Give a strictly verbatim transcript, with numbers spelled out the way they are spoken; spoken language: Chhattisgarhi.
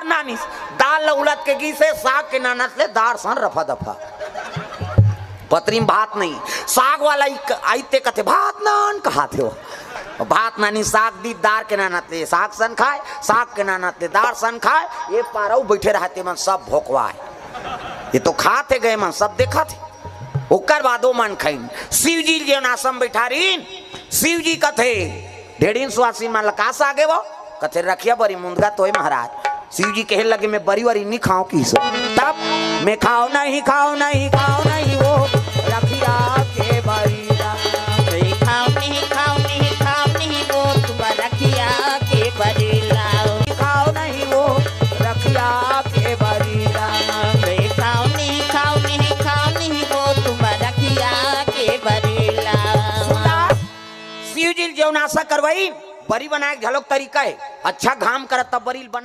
नानिस, दार ल उलत के गिस हे, साग के नानत ले दार सन रफा दफा। पतरी म भात नहीं, साग वाला ही क-, आइते कथे, "भात नान," कहाथे हो। भात नानी साग दी, दार के नानत ले साग सन खाय, साग के नानत ले दार सन खाय। ये पारऊ बैठे रहते मन सब भोकवाय। ये तो खाथे गए मन, सब देखथे। ओकर बाद ओ मन खइन। शिव जी जेन आसन बैठा रहिन, शिव जी कथे, "ढेड़िन सुवासिन मन ल का सागे वो?" कथे, "रखिया बरी मुंदगा तोय महाराज।" शिव जी कहे लगे, "मैं बरी वरी नहीं खाओ किस।" तब, "मैं खाओ नहीं, खाओ नहीं, खाओ नहीं वो रखिया के बरी ला।" "मैं खाओ नहीं, खाओ नहीं, खाओ नहीं वो तुम रखिया के बरी ला।" "खाओ नहीं वो रखिया के बरी ला।" "मैं खाओ नहीं, खाओ नहीं, खाओ नहीं वो तुम रखिया के बरी ला।" सुना, शिव जी ल जेन आसन करवाइन, बरी बनाय के घलोक तरीका हे। अच्छा घाम करत तब बरी ल बना।